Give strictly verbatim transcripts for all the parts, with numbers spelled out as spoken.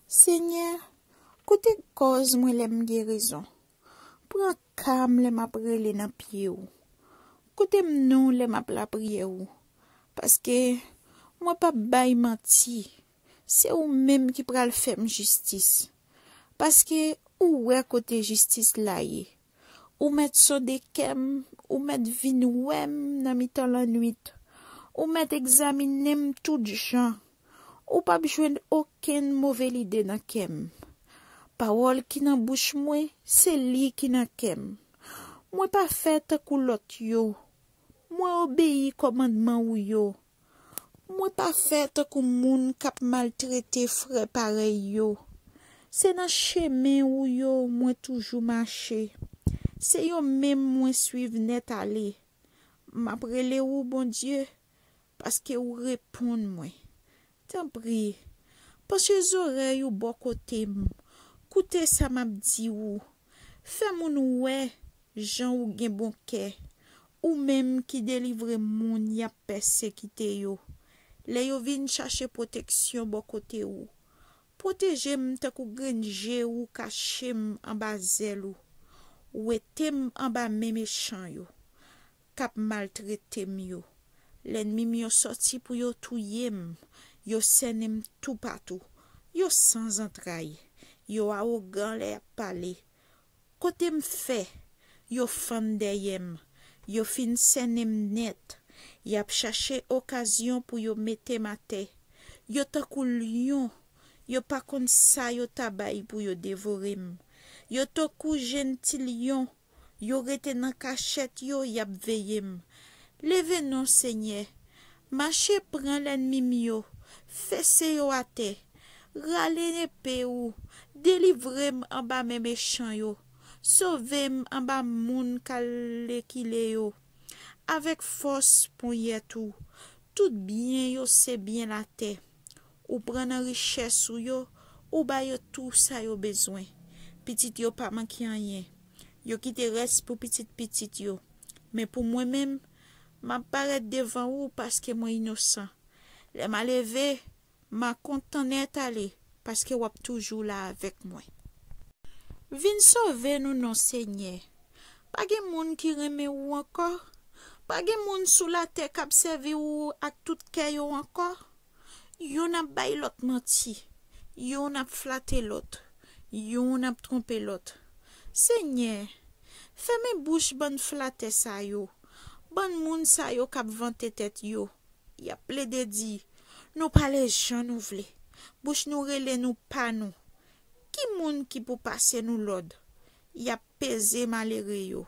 Senyè, koute kòz mwen lè m gen rezon. Pran ka m lè m ap rele nan pye w. Koute m non lè m ap lapriyè w. Paske mwen p ap bay manti. Se ou menm ki pral fè m jistis. Paske ou wè kote jistis la ye. Ou mèt sonde kè m, ou mèt vin wè m nan mitan lannwit. Ou mèt egzamine m tout jan. Ou p ap jwenn okenn move lide nan kè m. Pawòl ki nan bouch mwen, se li ki nan kè m. Mwen pa fè tankou lòt yo. Mwen obeyi kòmandman ou yo. Mwen pa fè tankou moun k ap maltrete frè parèy yo. Se nan chemen ou yo mwen toujou mache. Se yo menm mwen swiv nèt ale. M ap rele ou, Bondye, paske ou reponn mwen. Tanpri, panche zòrèy ou bò kote m. Koute sa m ap di ou. Fè moun wè jan ou gen bon kè. Ou menm ki delivre moun y ap pèsekite yo. Lè yo vin chache pwoteksyon bò kote ou. Pwoteje m tankou grenn je ou kache m anba zèl ou. Wete m anba men mechan yo k ap maltrete m yo. Lènmi m yo sòti pou yo touye m. Yo sènen m toupatou. Yo san zantray. Yo awogan lè y ap pale. Kote m fè, yo fann dèyè m. Yo fin sènen m nèt. Y ap chache okazyon pou yo mete m atè. Yo tankou lyon. Yo pa konn sa yo ta bay pou yo devore m. Yo tankou jenn ti lyon. Yo rete nan kachèt yo, y ap veye m. Leve non, Senyè. Mache pran lènmi m yo. Fese yo atè. Rale nepe ou. Delivre m anba men mechan yo. Sove m anba moun kalekile yo. Avèk fòs ponyèt ou, tout byen yo se byen latè. Ou pran nan richès ou yo, ou ba yo tou sa yo bezwen. Pitit yo pa manke anyen. Yo kite rès pou pitit pitit yo. Men pou mwen menm, m ap parèt devan ou paske mwen inosan. Lè m a leve, m a kontan nèt ale, paske w ap toujou la avèk mwen. Vin sove nou non, Senyè. Pa gen moun ki renmen ou ankò. Pa gen moun sou latè k ap sèvi ou ak tout kè yo ankò. Youn ap bay lòt manti. Youn ap flate lòt. Youn ap twonpe lòt. Senyè, fèmen bouch bann flatè sa yo. Bann moun sa yo k ap vante tèt yo. Y ap plede di, nou pale jan nou vle. Bouch nou rele nou pa nou. Ki moun ki pou pase nou lòd? Y ap peze malere yo.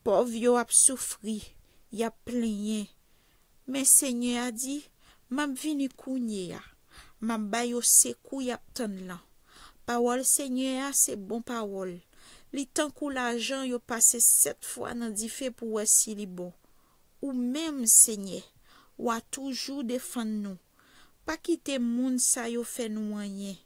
Pòv yo ap soufri, y ap plenyen. Men Senyè a di, m ap vini kounye a. M ap ba yo sekou y ap tann lan. Pawòl Senyè a se bon pawòl. Li tankou lajan yo pase sèt fwa nan dife pou wè si li bon. Ou menm, Senyè, w a toujou defann nou. Pa kite moun sa yo fè nou anyen.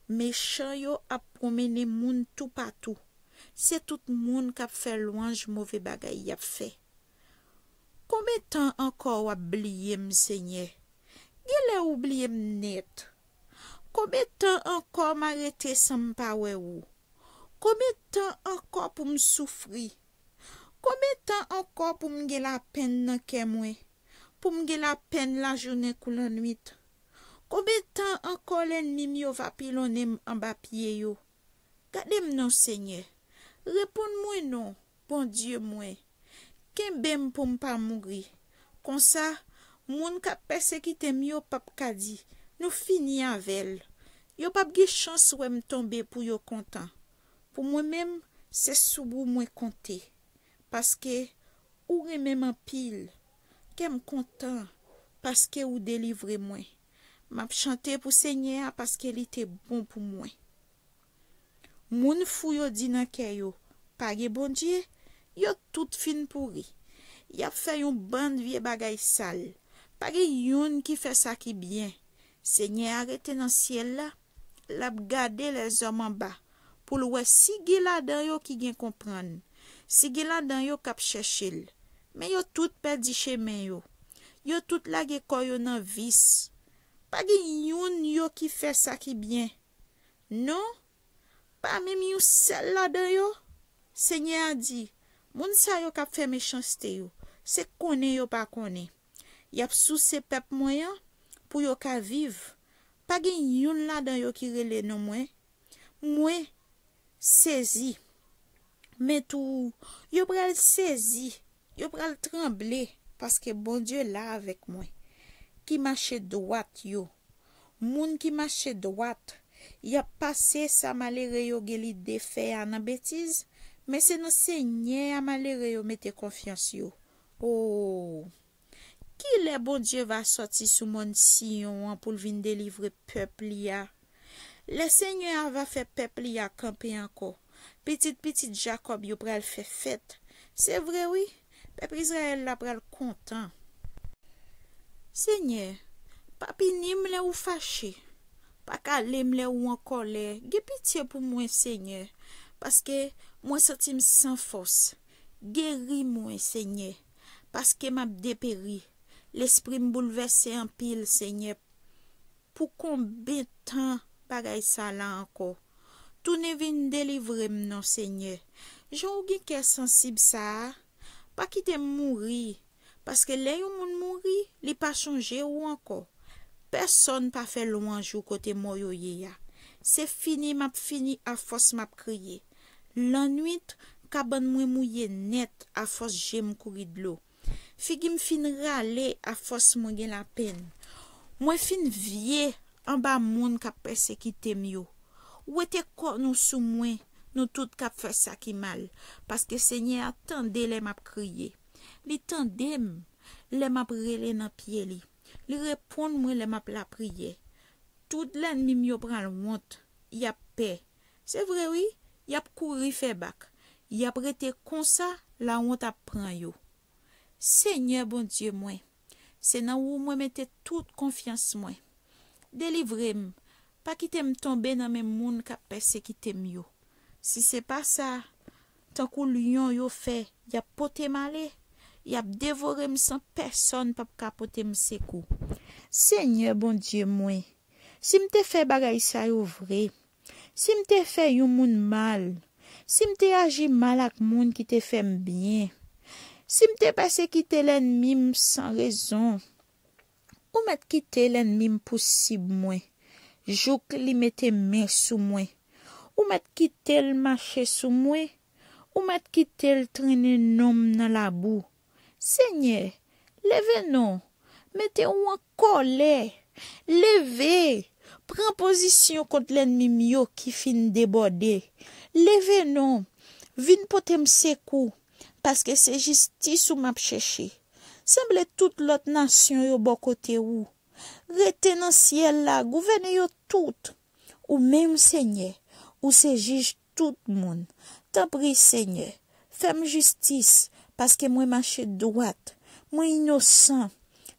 Mechan yo ap pwonmennen moun toupatou. Se tout moun k ap fè lwanj move bagay y ap fè. Konbyen tan ankò w ap bliye m, Senyè? Genlè ou bliye m nèt. Konbyen tan ankò m a rete san m pa wè ou? Konbyen tan ankò pou m soufri? Konbyen tan ankò pou m gen lapenn nan kè mwen? Pou m gen lapenn lajounen kou lannwit? Konbyen tan ankò lènmi m yo va pilonnen m anba pye yo? Gade m non, Senyè. Reponn mwen non, Bondye mwen. Kenbe m pou m pa mouri. Konsa, moun k ap pèsekite m yo p ap ka di, nou fini avè l. Yo p ap gen chans wè m tonbe pou yo kontan. Pou mwen menm, se sou ou mwen konte. Paske ou renmen m anpil. Kè m kontan, paske ou delivre mwen. M ap chante pou Senyè a, paske li te bon pou mwen. Moun fou yo di nan kè yo, pa gen Bondye, yo tout fin pouri. Y ap fè yon bann vye bagay sal. Pa gen youn ki fè sa ki byen. Senyè a rete nan syèl la, l ap gade lèzòm anba, pou l wè si gen ladan yo ki gen konprann, si gen ladan yo k ap chèche l. Men yo tout pèdi chemen yo. Yo tout lage kò yo nan vis. Pa gen youn yo ki fè sa ki byen. Non, pa menm yon sèl ladan yo. Senyè a di, moun sa yo k ap fè mechanste yo, se konnen yo pa konnen. Y ap souse pèp mwen an pou yo ka viv. Pa gen youn ladan yo ki rele non mwen. Mwen sezi. Men tou, yo pral sezi, yo pral tranble, paske Bondye la avèk mwen, ki mache dwat yo. Moun ki mache dwat, y ap pase sa malere yo gen lide fè a nan betiz, men se nan Senyè a malere yo mete konfyans yo. O! Kilè Bondye va sòti sou mòn Siyon an pou l vin delivre pèp li a? Lè Senyè a va fè pèp li a kanpe ankò, pitit pitit Jakòb yo pral fè fèt. Se vre wi, pèp Izrayèl la pral kontan. Senyè, pa pini m lè ou fache, pa kale m lè ou an kòlè. Gen pitye pou mwen, Senyè, paske mwen santi m san fòs. Geri mwen, Senyè, paske m ap deperi. Lespri m boulvèse anpil, Senyè. Pou konbyen tan bagay sa la ankò? Tounen vin delivre m non, Senyè. Jan ou gen kè sansib sa a, pa kite m mouri, paske lè yon moun mouri, li pa chonje ou ankò. Pèsonn pa fè lwanj ou kote mò yo ye a. Se fini m ap fini afòs m ap kriye. Lannwit, kabann mwen mouye nèt afòs je m kouri dlo. Figi m fin rale afòs mwen gen lapenn. Mwen fin vye anba moun k ap pèsekite m yo. Wete kò nou sou mwen, nou tout k ap fè sa ki mal, paske Senyè a tande lè m ap kriye. Li tande m lè m ap rele nan pye li. Li reponn mwen lè m ap lapriyè. Tout lènmi m yo pral wont, y ap pè. Se vre wi, y ap kouri fè bak. Y ap rete konsa, lawont ap pran yo. Senyè Bondye mwen, se nan ou mwen mete tout konfyans mwen. Delivre m, pa kite m tonbe nan men moun k ap pèsekite m yo. Si se pa sa, tankou lyon yo fè, y ap pote m ale, y ap devore m san pèsonn p ap ka pote m sekou. Senyè Bondye mwen, si m te fè bagay sa yo vre, si m te fè yon moun mal, si m te aji mal ak moun ki te fè m byen, si m te pèsekite lènmi m san rezon, ou mèt kite lènmi m pousib mwen, jouk li mete men sou mwen. Ou mèt kite l mache sou mwen, ou mèt kite l trennen non m nan labou. Senyè, leve non, mete w an kòlè. Leve, pran pozisyon kont lènmi m yo ki fin debòde. Leve non, vin pote m sekou, paske se jistis ou m ap chèche. Sanble tout lòt nasyon yo bò kote ou. Rete nan syèl la, gouvène yo tout. Ou menm, Senyè, ou se jij tout moun. Tanpri, Senyè, fè m jistis, paske mwen mache dwat. Mwen inosan.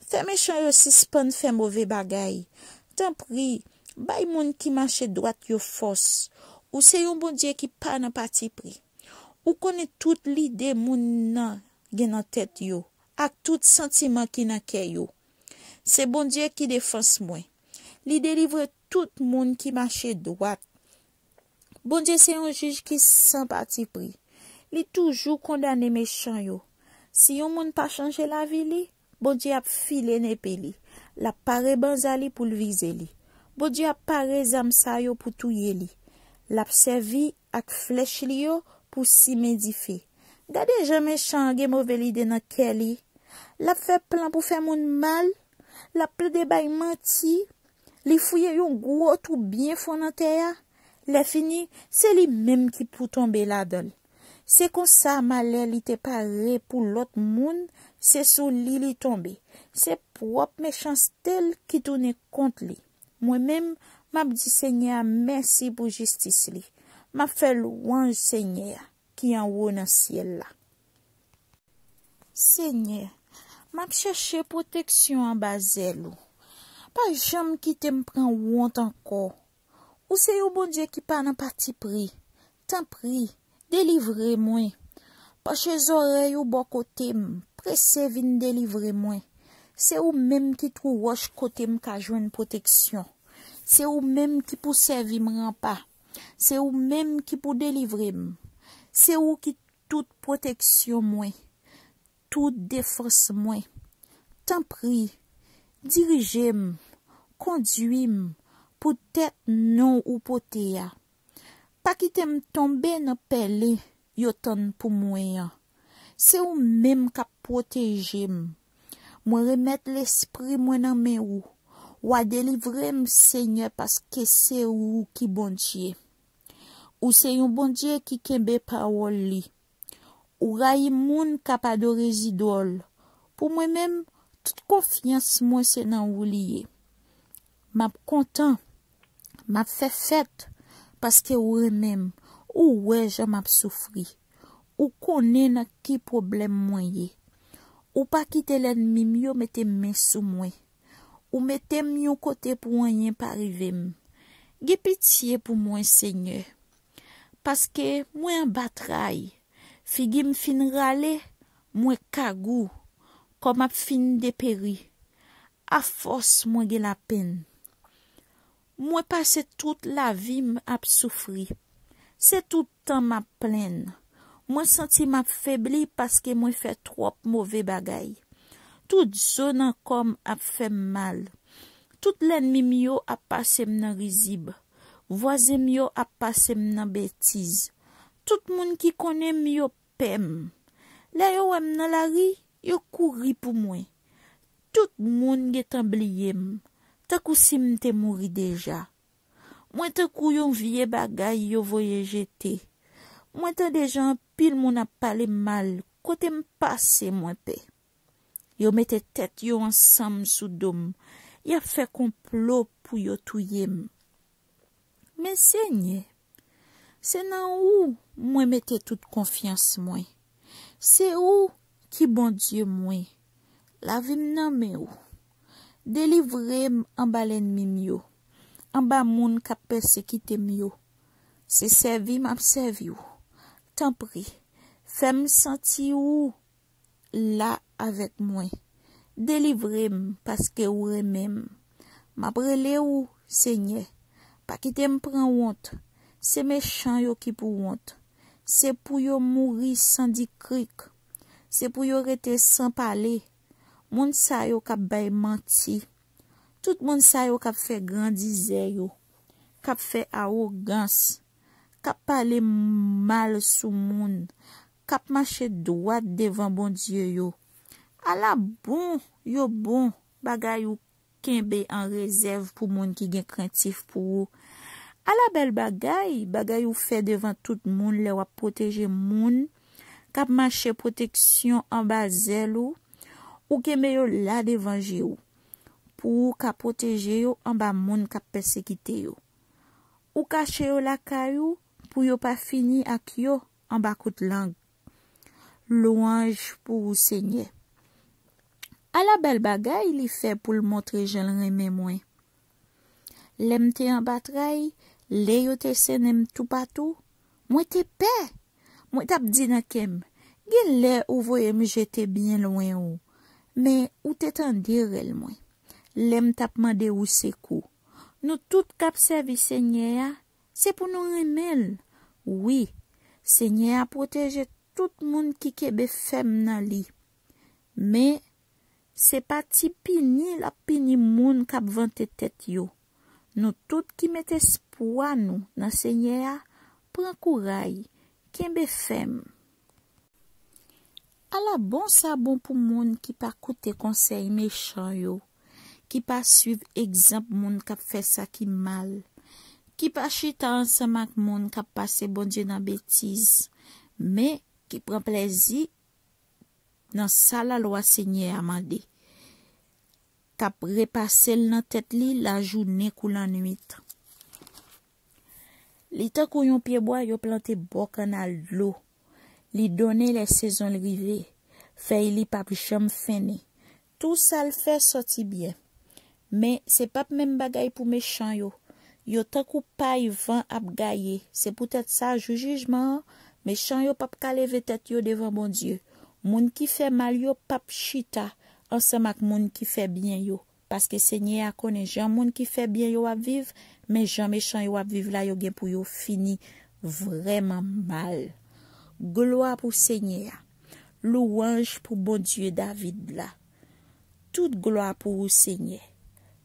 Fè mechan yo sispann fè move bagay. Tanpri, bay moun ki mache dwat yo fòs. Ou se yon Bondye ki pa nan patipri. Ou konnen tout lide moun nan gen nan tèt yo, ak tout santiman ki nan kè yo. Se Bondye ki defans mwen. Li delivre tout moun ki mache dwat. Bondye se yon jij ki san patipri. Li toujou kondane mechan yo. Si yon moun pa chanje lavi li, Bondye ap file nepe li. L ap pare banza li pou l vize li. Bondye ap pare zam sa yo pou touye li. L ap sèvi ak flèch li yo pou simen dife. Gade jan mechan an gen move lide nan kè li. L ap fè plan pou fè moun mal. L ap plede bay manti. Li fouye yon gwo twou byen fon nan tè a. Lè fini, se li menm ki pou tonbe ladan l. Se konsa malè li te pare pou lòt moun, se sou li li tonbe. Se pwòp mechanste l ki tounen kont li. Mwen menm, m ap di Senyè a mèsi pou jistis li. M ap fè lwanj Senyè a ki anwo nan syèl la. Senyè, m ap chèche pwoteksyon anba zèl ou. Pa janm kite m pran wont ankò. Ou se yon Bondye ki pa nan patipri. Tanpri, delivre mwen. Panche zòrèy ou bò kote m, prese vin delivre mwen. Se ou menm ki twou wòch kote m ka jwenn pwoteksyon. Se ou menm ki pou sèvi m ranpa. Se ou menm ki pou delivre m. Se ou ki tout pwoteksyon mwen, tout defans mwen. Tanpri, dirije m, kondui m poutèt non ou pote a. Pa kite m tonbe nan pèlen yo tann pou mwen an. Se ou menm k ap pwoteje m. Mwen remèt lespri mwen nan men ou. W a delivre m, Senyè, paske se ou ki Bondye. Ou se yon Bondye ki kenbe pawòl li. Ou rayi moun k ap adore zidòl. Pou mwen menm, tout konfyans mwen se nan ou li ye. M ap kontan, m ap fè fèt, paske ou renmen m, ou wè jan m ap soufri. Ou konnen nan ki pwoblèm mwen ye. Ou pa kite lènmi m yo mete men sou mwen. Ou mete m yon kote pou anyen pa rive m. Gen pitye pou mwen, Senyè, paske mwen anba tray. Figi m fin rale, mwen kagou, kò m ap fin deperi. Afòs mwen gen lapenn. Mwen pase tout lavi m ap soufri. Se tout tan m ap plenn. Mwen santi m ap febli paske mwen fè twòp move bagay. Tout zo nan kò m ap fè m mal. Tout lènmi m yo ap pase m nan rizib. Vwazen m yo ap pase m nan betiz. Tout moun ki konnen m yo pè m. Lè yo wè m nan lari, yo kouri pou mwen. Tout moun gentan bliye m, tankou si m te mouri deja. Mwen tankou yon vye bagay yo voye jete. Mwen tande jan anpil moun ap pale m mal, kote m pase mwen pè. Yo mete tèt yo ansanm sou do m. Y ap fè konplo pou yo touye m. Men Senyè, se nan ou mwen mete tout konfyans mwen. Se ou ki Bondye mwen. Lavi m nan men ou. Delivre m anba lènmi m yo, anba moun k ap pèsekite m yo. Se sèvi m ap sèvi w. Tanpri, fè m santi ou la avèk mwen. Delivre m, paske ou renmen m. M ap rele ou, Senyè. Pa kite m pran wont. Se mechan yo ki pou wont. Se pou yo mouri san di krik. Se pou yo rete san pale. Moun sa yo k ap bay manti. Tout moun sa yo k ap fè grandizè yo, k ap fè awogans, k ap pale mal sou moun, k ap mache dwat devan Bondye yo. Ala bon yo bon bagay ou kenbe an rezèv pou moun ki gen krentif pou ou. Ala bèl bagay, bagay ou fè devan tout moun lè w ap pwoteje moun k ap mache pwoteksyon anba zèl ou. Ou kenbe yo la devan je w, pou ou ka pwoteje yo anba moun k ap pèsekite yo. Ou kache yo lakay ou pou yo pa fini ak yo anba kout lang. Lwanj pou ou, Senyè. Ala bèl bagay li fè pou l montre jan l renmen mwen. Lè m te anba tray, lè yo te sennen m toupatou, mwen te pè. Mwen t ap di nan kè m, gen lè ou voye m jete byen lwen ou, men ou te tande rèl mwen. Lè m t ap mande ou sekou. Nou tout k ap sèvi Senyè a, se pou nou renmen l. Wi, Senyè a pwoteje tout moun ki kenbe fèm nan li. Men, se pa ti pini l ap pini moun k ap vante tèt yo. Nou tout ki met espwa nou nan Senyè a, pran kouray, kenbe fèm. Ala bon sa bon pou moun ki pa koute konsèy mechan yo, ki pa suiv egzanp moun k ap fè sa ki mal, ki pa chita ansanm ak moun k ap pase Bondye nan betiz, men ki pran plezi nan sa lalwa Senyè a mande, k ap repase l nan tèt li lajounen kou lannwit. Li tankou yon pyebwa yo plante bò kannal dlo. Li donnen lè sezon l rive. Fèy li p ap janm fennen. Tou sa l fè sòti byen. Men, se p ap menm bagay pou mechan yo. Yo tankou pay van ap gaye. Se poutèt sa, jou jijman an, mechan yo p ap ka leve tèt yo devan Bondye. Moun ki fè mal yo p ap chita ansanm ak moun ki fè byen yo. Paske Senyè a konnen jan moun ki fè byen yo ap viv, men jan mechan yo ap viv la, yo gen pou yo fini vrèman mal. Glwa pou Senyè a. Louwanj pou Bondye David la. Tout glwa pou ou, Senyè.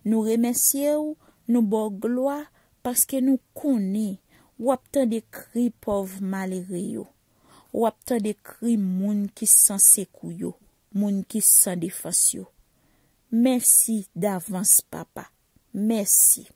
Nou remèsye w, nou ba w glwa, paske nou konnen w ap tande kri pòv malere yo. W ap tande kri moun ki san sekou yo, moun ki san defans yo. Mèsi davans, Papa. Mèsi.